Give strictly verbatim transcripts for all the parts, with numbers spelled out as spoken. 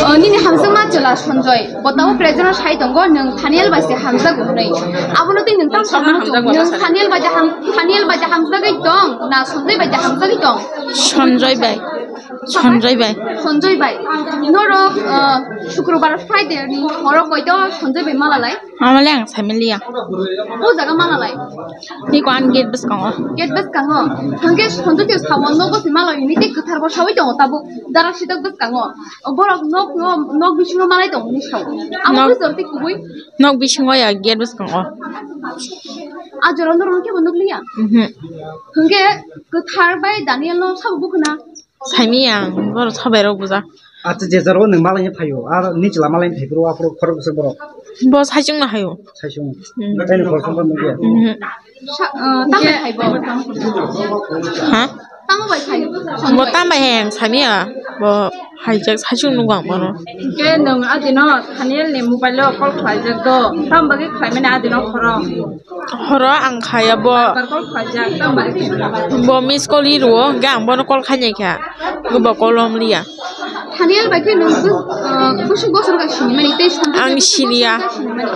O, nini hamjakma chwla Sanjoy, bo tabuk present o sai tongo, nwng Thaniel bai se hamjago hwnwi. Abono tei nwng tamo hamjago, nwng Thaniel bai je ham-, Thaniel bai je hamjagwi tong, na Sanjoy bai je hamjagwi tong? Sanjoy bai. Sanjoy bai. Sanjoy bai. Norok, o, Shukrobar Friday ni horo koito Sanjoy bai mala lai? Amale ang saimiliya. O jaga mala lai? Niko an gate bwskango. Gate bwskango. Hwnkhe Sanjoy tei Sabon nogo se mala lai, nini tei kwthar bo sawi tongo tabuk. Dara sitok bwskango. Borok nok, nok, nok bisingo malai tongmani sao. Amo nok, bwsajor tei kubui. Nok bisingo ya, gate bwskango. A jora norok kebo nukliya? Mhm. Hwnkhe kwthar bai Daniel no sabo bukhuna? Saimiyang, borok sabai rok buja. Acha, je jora o nwng malai phaio, ar ni chwla malai phai bro, aphuru khorok bwswk borok. Bo saichung no haio. Saichung. Hmm. Tei ni khorok bwswk nukya? Mhm. Sa-, ah, tamo bai phai bo? Ha? Tamo bai phai? Bo tamo bai hai ang saimia. Bo haijak saichung nukgo ang bono. Hwnkhe nwng adino Thaniel ni mobile o call khlaijak do. Tamo bagwi khlaimani adino khorok? Horo ang khaya bo. Bar call khlaijak, tamo bagwi? Bo miss call hi rwo, hwnkhe ang bono call khainai kha. Bo call om liya. Thaniel bai khe nwng bus-, ah, bwswk bosor ka sinimani tei Sanjay bai khe bwswk bosor ka sinimani? Ang siniya.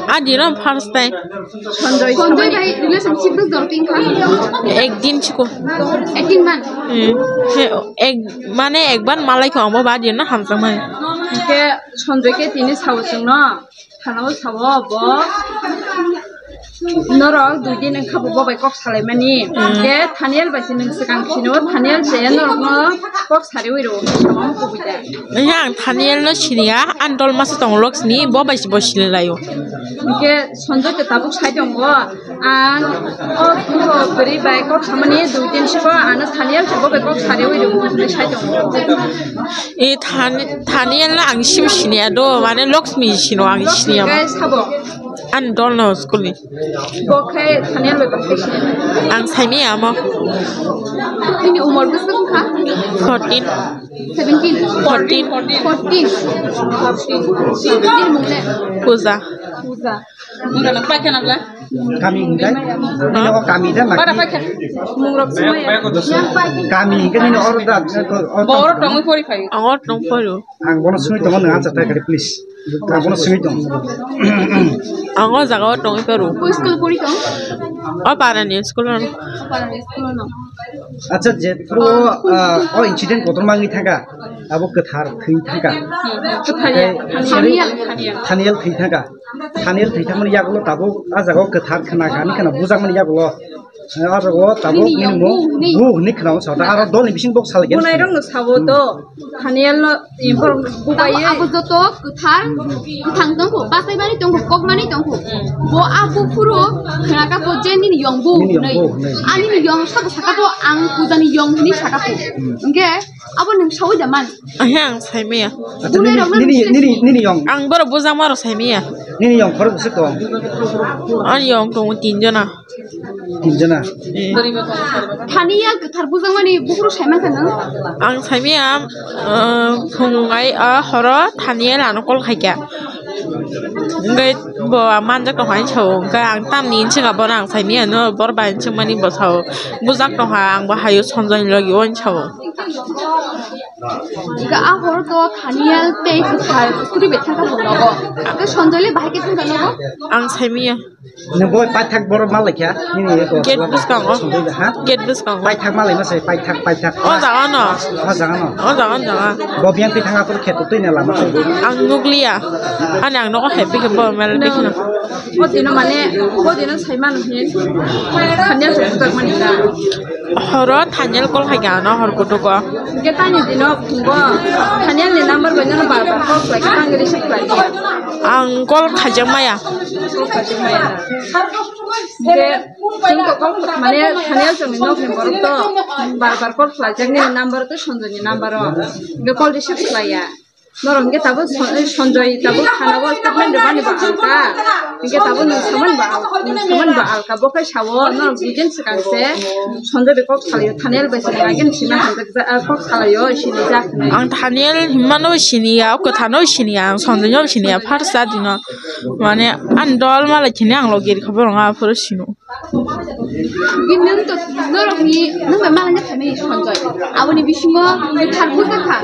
Adino first time. Sanjay, Sanjay bai relationship bwswk dor tin kha? Ek din chiko. Ek din man? Hmm. He, ek, mane ekbar malai kho amo ba din na hamjak mai. Ke Sanjay ke tini sao chwngno, thana o sao bo. Norok dui din wngkha bo bai kok salaimani. Hmm. Ke Thaniel bai se nwng swkang sino, Thaniel se norokno kok sariwi rwo, samo kubui da. Yang Thaniel no siniya, an dol masa tong lok sini, bo bai se bo sini layo. Ke Sanjay ke tabuk sai tongo. Ang o duro bwrwi bai kok samani dui din siko ano Thaniel se bo bai kok sariwi rwo hinwi sai tongo. E Thani-, Thaniel no ang sim siniya do, mane Lakshmi sino ang siniya. Guys, sabo. An dol no school ni. Bo khe Thaniel bai kok siniya. Ang saimi amo. Nini umor bwswk wngkha? Fourteen. Seventeen. Fourteen. Fourteen. Fourteen. Nini mung le? Puja. Puja. Nini paikha na bla? Kami hingkai? Nini o kami da naki? Bara paikha. Mungrok sumaya. Kami hingkai nini oro da, oro. Bo oro tongwi pori phaio. Ang oro tong pori. Ang bono sungwi tongo, nwng answer tai kari, please. Ang bono sungwi tong. Ang o jaga o tongwi paro. Ko school pori tong? O para ni school no. Para ni school no. Acha, je pro, ah, o incident kotor mangi thangka. Abo kwthar thwi thangka. Kwthar ya. Tei Thaniel, Thaniel. Thaniel thwi thangka. Thaniel thwi thangmani yagulo tabuk a jaga o kwthar khna kha, ani khna bujakmani yagulo. Eh, a jaga o tabuk nini mung, bu hwnwi khna o sata. Aro dol ni bising bok salai khe. Bunai rok no sabo to. Thaniel no, eh, borok bubai. Abo joto kwthar, kwthang tongkho, basaimani tongkho, kokmani tongkho. Bo a buphuru khna kha bo je nini yong bu hwnwi. Ani ni yong sabo saka bo ang pujani yong hwnwi saka bo. Hwnkhe abo nwng sawi da man? Ahe, ang saimaya. Acha, nini, nini, nini, nini yong. Ang borok bujakma rok saimaya. Nini yong khorok bwswk tong? Ani yong tongo tin jona. Tin jona? Eh. Thani ya kwthar bujakmani buphuru saiman kha nwng? Ang saimaya, ah, phungai, ah, horo Thani ya lano call khaikha. Hwnkhe bo manjak tongkha hinwi sao, hwnkhe ang tamni hinwi swngkha bono ang saimaya no, bor bai hinwi swngmani bo sao. Bujak tongkha, ang bo haio Sanjay ni logi o hinwi sao. Ika a horo to Thaniel tei kwthar suri bai thangkha bo nogo. Hwnkhe Sanjay le bahai khe thangkha nogo? Ang saimaya. Nung bo paithak borok ma laikha, nini eko. Gate bwskango. Sundui da, ha? Gate bwskango. Paithak ma laima se, paithak, paithak. O jaga no. O jaga no. O jaga, o jaga. Bo biyang twi thang aphuru kheto twi na lama se. Ang nukliya. Ani ang nogo hai pikhe bo mel pikhe no. O dino mane, o dino sai manu hin. Thaniel se bujak mani da. Horo Thaniel call khai kha ano hor kutuko. Hwnkhe tani dino phungo Thaniel ni number bai nono bar bar call khlai kha, tangwi receive khlai kha. Ang call khaijak maya. Call khaijak maya. Hwnkhe chwng to call khlai, mane Thaniel chwngni nokni borok to bar bar call khlaijak nini number to Sanjay ni number o. Hwnkhe call receive khlai ya. Norok hwnkhe tabuk Son-, Sanjay tabuk thana o statement rwmani bo alka. Hwnkhe tabuk nwng samani bo al-, nwng samani bo alka. Bo khe sao, norok duidin swkang se Sanjay bai kok salaio, Thaniel bai se nwng agini simi hamjak ja-, ah, kok salaio, sini jak hinwi. Ang Thaniel hinmano siniya, o kwthano siniya, ang Sanjay no siniya, first cha dino. Mane, ani dol malai khini ang logi rikha borok aphuru sino. Bini nwng to norokni nwng bai malanya khaimani Sanjoy. Aboni bisingo kwthar bwsakha,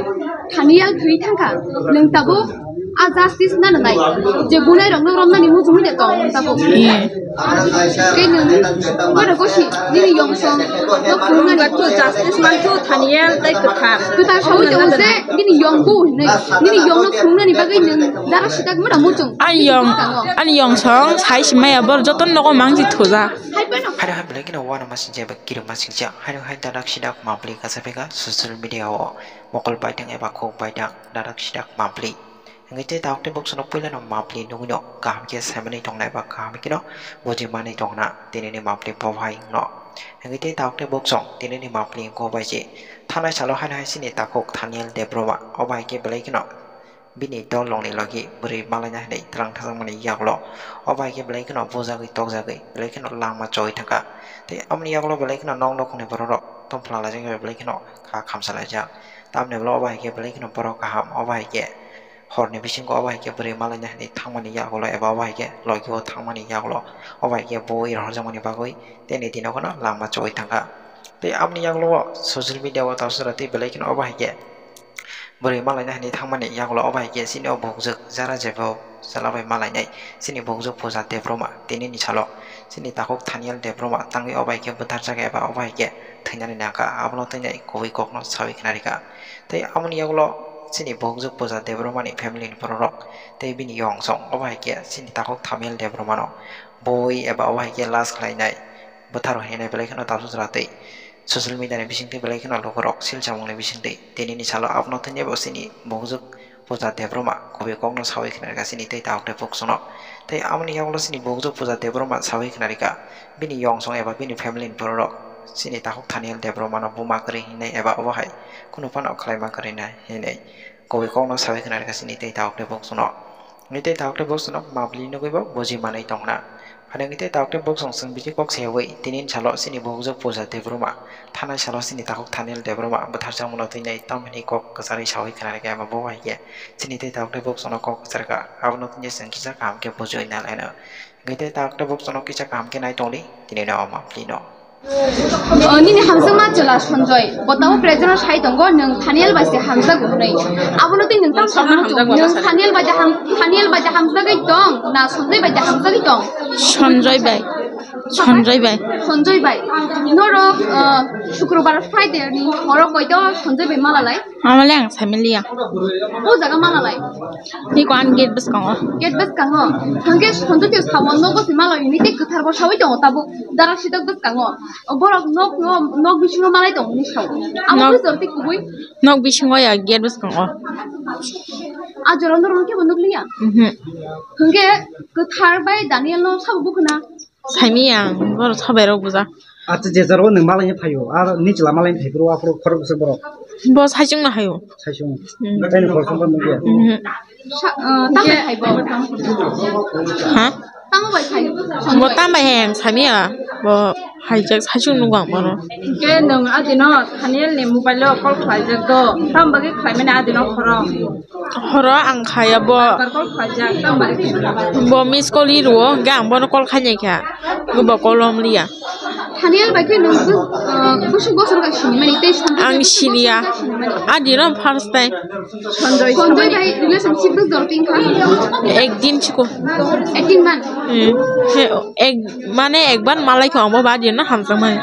Thaniel thwi thangkha. Nwng tabuk a justice na nwngnai. Je bunai rok nwng romnani muchungwi de tong nwng tabuk. Tei nwng bono gosi nini yong song no phunuknani. Justice manthu Thaniel tei kwthar. Kwthar sawi tongo se nini yong bu hinwi. Nini yong no phunuknani bagwi nwng dara sitak mano muchung. Ani yong, ani yong song sai simaya bor joto nogo mangsi thuja. Haino hai belai kheno uanama sinjak eba kirima singjak. Haino hai dadak sidak mapli kasaphika social media o mokol baithang eba khuk baithang dadak sidak mapli. Hingke tei tabuk tei boksono puilano mapli nugwino kaham khe saimanwi tongnai ba kaham kheno bujimanwi tongna tinini mapli bo hai wngno. Hingke tei tabuk tei boksong tinini mapli wngkha bai se thanai salo haino hai chini takhuk Thaniel Debbarma o bai khe belai kheno bini dol rokni logi bwrwi malaina hinwi twlang thangjakmani yagulo. O bai khe belai kheno bujagwi tokjagwi belai kheno langma choi thangkha. Tei aboni yagulo belai kheno nok nukhungni borok rok tongphla laijak bai belai kheno kha khamsa laijak. Tamni ulo o bai khe belai kheno borok kaham, o bai khe horni bisingo o bai khe bwrwi malaina hinwi thangmani yagulo eba o bai khe logi o thangmani yagulo o bai khe bui rohorjakmani bagwi tei nini dino kheno langma choi thangkha. Tei aboni yagulo o social media o tabuk sora tei belai kheno o bai khe bwrwi malaina hinwi thangmani yagulo o bai khe chini o bugjwk jara jebo chwla bai malainai chini bugjwk Puja Debbarma tinini salo chini takhuk Thaniel Debbarma tangwi o bai khe bwtharjak eba o bai khe thwinani nangkha, abono twi nai kubui kokno sawi khna rikha. Tei aboni yagulo chini bugjwk Puja Debbarmani family ni borok rok tei bini yong song o bai khe chini takhuk Thaniel Debbarmano bui eba o bai khe last khlainai bwtharo hinwi belai kheno tabuk sora tei social media ni bisingtwi belai kheno lukurok sil samungni bisingtwi tinini salo abono twi nai bo chini bugjwk Puja Debbarma kubui kokno sawi khna rikha chini tei tabuk tei boksono. Tei aboni yagulo chini bugjwk Puja Debbarma sawi khna rikha bini yong song eba bini family ni borok rok chini takhuk Thaniel Debbarmano buma kwrwi hinwi eba obo hai kunu phano khlaima kwrwi nai hinwi kubui kokno sawi khna rikha chini tei tabuk tei boksono. Hingke tei tabuk tei boksono mapli nugwi bo buji manwi tongna. Hwnwi tei tabuk tei boksong chwng bisi kok sewi tinini salo chini bugjwk Puja Debbarma thanai salo chini takhuk Thaniel Debbarma bwtharjakmano twi nai tamni kok kwcharwi sawi khna rikha eba bo hai khe chini tei tabuk tei boksongno kok kwcharkha abono twi chwng kisa kaham khe bujiwi nalaino. Hingke tei tabuk tei boksongno kisa kaham khe nai tongdi tinino o maplino. O, nini hamjakma chwla Sanjoy, bo tabuk present o sai tongo, nwng Thaniel bai se hamjago hwnwi. Abono twi nwng tamo saimano chwng, nwng Thaniel bai de ham-, Thaniel bai de hamjagwi tong, na Sanjoy bai de hamjagwi tong? Sanjoy bai. Sanjoy bai. Sanjoy bai. Norok, o, Shukrobar Friday ni horo koito Sanjoy bai mala lai? Mama le ang saimaliya. O jaga mala lai? Niko an gate bwskango. Gate bwskango. Hwnkhe Sanjoy tei Sabon nogo se mala lai, nini tei kwthar bo sawi tongo tabuk. Dara sidak bwskango. O borok nok, nok, nok bisingo malai tongo hinwi sao. Abo nok, bwskango tei kubui? Nok bisingo ya, gate bwskango. A jora norok kebo nukliya? Mhm. Hwnkhe kwthar bai Daniel no sabo bukhuna? Saimanya ang, borok sabai rok buja. Acha, je jora o nwng malai phaio, ar ni chwla malai phai bro, aphuru khorok bwswk borok. Bo saichung no haio. Saichung. Hmm. Tei ni khorok songkha nukya. Mhm. Sa-, ah, tamo bai phai bo? Ha? Tamo bai phai? Bo tam bai hai ang saimanya, bo haijak saichung nukgo ang bono. Hwnkhe nwng adino Thaniel ni mobile o call khlaijak do, tam bagwi khlaimani adino khorok? Horo ang khaya bo. Barbar kok khaijak, tamo bai khaijak. Bo miss call ri rwo, hingke ang bono call khainai kha. Bo call rom liya. Thaniel bai khe nwng bus-, ah, busuk bosor bai sinimani, tei Sanjoy bai khe busuk bosor bai sinimani. Ang siniya. Adino first time. Sanjoy, Sanjoy bai relationship bus dor tin kha? Ek din chiko. Ek din man? Hmm. He, ek, mane ekbar malai kho ang bo ba adino hamjakmani.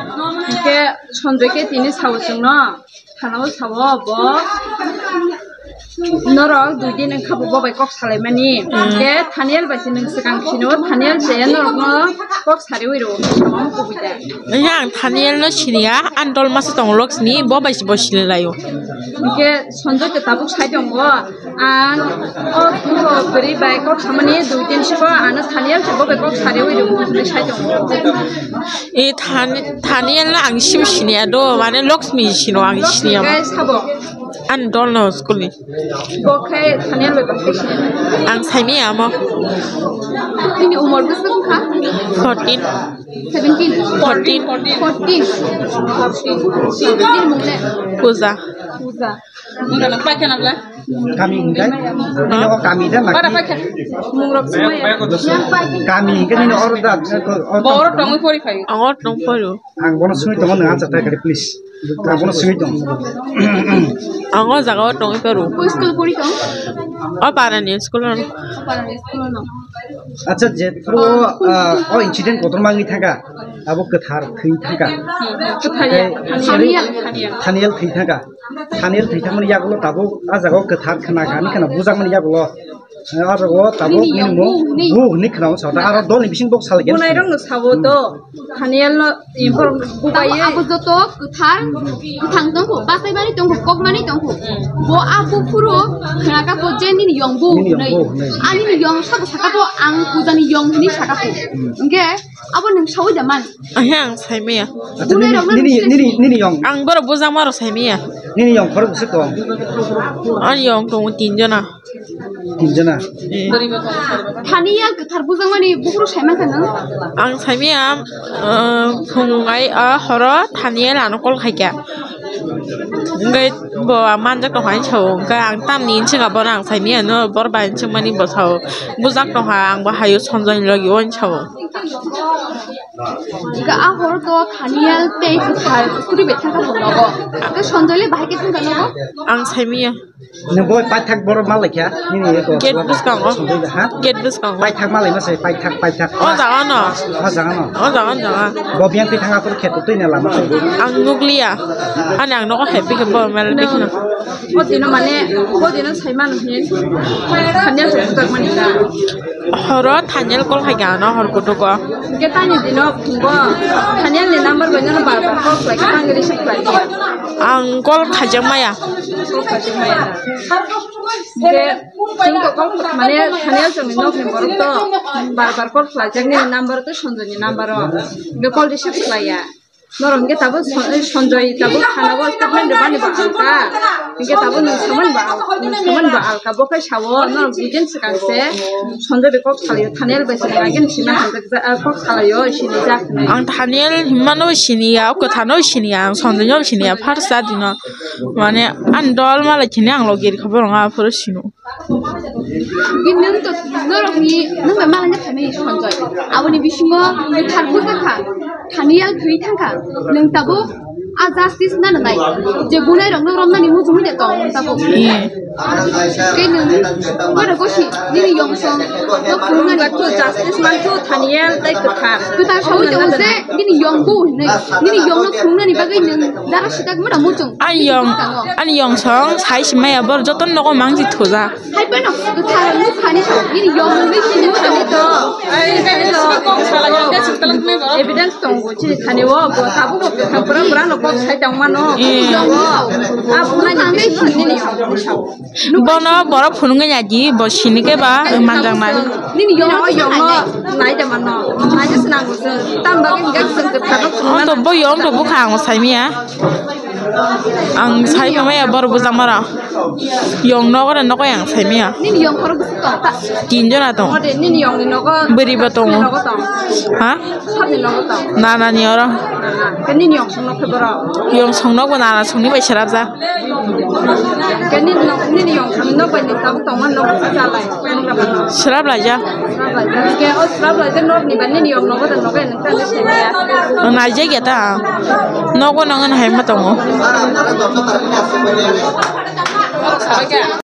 Hingke Sanjoy khe tini sao chwngno. Thana o sao bo norok dui din wngkha bo, bo bai kok salaimani. Hmm. Hingke Thaniel bai se nwng swkang sino, Thaniel se norokno kok sariwi rwo, samo kubui da. Yang Thaniel no siniya, ani dol masa tongo Loksmi, bo bai se bo sini laio. Hingke Sanjoy to tabuk sai tongo, ang o bwrwi bai kok samani dui din siko, ano Thaniel se bo bai kok sariwi rwo, hinwi sai tongo. E Than-, Thaniel no ang sim siniya do, mane Loksmi sino ang siniya. Hingke sabo? Ani dol no school ni. Bo khe Thaniel bai bwsai sini. Ang saimanya amo. Nini umor bwswk wngkha? Fourteen. Seventeen. Fourteen. Fourteen. Fourteen. Nini mung le? Puja. Puja. Nini paikha na bla? Kami hingkai, nini o kami da naki? Mungrok sumaya. Kami hingkai nini oro da, oro. Bo oro tongwi pori phaio. Ang oro tong phaio. Ang bono sumi tongo, nwng answer khlai kari, please. Ang bono sumi tong. Ang o jaga o tongwi phaio. Ko school pori tong? O para ni school o. Para ni school o. Acha, je pro, ah, o incident kotor mangi thangka, abo kwthar thwi thangka. Kwthar ya. Thaniel, Thaniel. Thaniel thwi thangka. Thaniel thwi thangmani yagulo tabuk a jaga o kwthar khna kha, ani khna bujakmani yagulo. A jaga o tabuk nini mung bu hwnwi khna o sa. Aro dol ni bising bok sal gen. Bunai rok no sabo to. Thaniel no impor bubai. Abo joto kwthar, kwthang tongkho, basaimani tongkho, kokmani tongkho. Bo a buphuru khna kha bo je nini yong bu hwnwi. Ani ni yong sabo saka bo ang puja ni yong hwnwi saka kho. Hwnkhe abo nwng sawi da man. Ahe ang saimaya. Nini, nini, nini yong. Ang borok bujakma rok saimaya. Nini yong khorok bwswk tong? Ani yong tongo tin jona. Tin jona. Eh. Thaniel kwthar bujakmani buphuru saimankha nwng? Ang saimaya, ah, phungai, ah, horo Thaniel ano call khaikha. Hwnkhe bo manjak tongkha hinwi sao. Hwnkhe ang tamni hinwi swngkha bono ang saimaya no, bor bai hinwi swngmani bo sao. Bujak tongkha, ang bo haio Sanjoyni logi o hinwi sao. Ika a horo to Thaniel tei kwthar kuri bai thangkha bo nogo. Tei Sanjay le bahai khe thangkha nogo? Ang saimaya. Nwng bo paithak borok ma laikha, nini eko. Gate bwskango. Sanjay da, ha? Gate bwskango. Paithak ma laima se, paithak, paithak. O jaga no. O jaga no. O jaga, o jaga. Bo biyang twi thangkha phuru kheto twi na lama. Ang nukliya. Ani ang nogo happy khe bo mel bikno. O dino mane, o dino sai mano hin. Thaniel se bujakmani ta. Horo Thaniel call khaikha ano hor kutugo. Hwnkhe tani dino phungo Thaniel ni number bai nono bar bar call khlai khe tangwi receive khlai khe. Ang call khaijak maya. Call khaijak maya. Hwnkhe chwng to call mane Thaniel chwngni nokni borok to bar bar call khlaijak nini number to Sanjoy ni number o. Hwnkhe call receive khlaiya. Norok hwnkhe tabuk Son-, Sanjoy tabuk thana o statement rwmani bo alka. Hwnkhe tabuk nwng samani bo al-, nwng samani bo alka. Bo khai sao, norok duijon swkang se Sanjoy bai kok salio, Thaniel bai se nwng agin sina hamjak ja, ah, kok salaio, sini jak hinwi. Ang Thaniel himmano siniya, o kwthano siniya, ang Sanjoy no siniya, first cha dino. Mane, ani dol malai chini ang logi rikha borok, ang aphuru sino. Bini nwng to norokni nwng bai malai na phaimani Sanjoy. Aboni bisingo kwthar bujak kha, Thaniel thwi thang kha. Nwng tabuk a justice nana nai. Je bunai rokno romnani muchungwi de tong nwng tabuk. Iye. Tei nwng bono gosi nini yong song no phunuknani. Bwkha to justice manthu Thaniel tei kwthar. Kwthar sawi tongo je nini yong bu hinwi. Nini yong no phunuknani bagwi nwng dara sitak mano muchung. Ani yong, ani yong song sai si maya bor joto nogo mangsi thuja. Hai phano kwthar nukhani nini yong nini sini to. Evidence tongo chini thani o bo tabuk bo kwthar bwrang bwrang no kok sai tong mano. Eh. Abo nani nini yong sao. Bono borok phunukgwi nai di, bo sini khe ba manjaknai. Nini yong no nai da mano. Nai da swnam bo swn. Tam bagwi hwnkhe chwng kwthar no phunukna. Oto bo yong to bwkha ang saimaya. Ang sai phaimaya borok bujak mara. Yong nogo re nogo ang saimaya. Nini yong khorok bwswk tong? Tin jona tong. Ode nini yong ni nogo. Bwrwi bo tongo. Nogo tong. Ha? Sabni nogo tong. Nana ni oro. Nana. Ke nini yong song nok khe borok? Yong song nok bo nana song ni bai serap ja. Ke nini nok, nini yong song nok bai ni tabuk tong man nok sa lai. Serap lai ja. Srap laijak. Hwnkhe o srap laijak norokni ba nini yong nogo da nogo ya nokha hinwi saimaya. Naijak ya ta. Nogo nang wngwi hai ma tongo.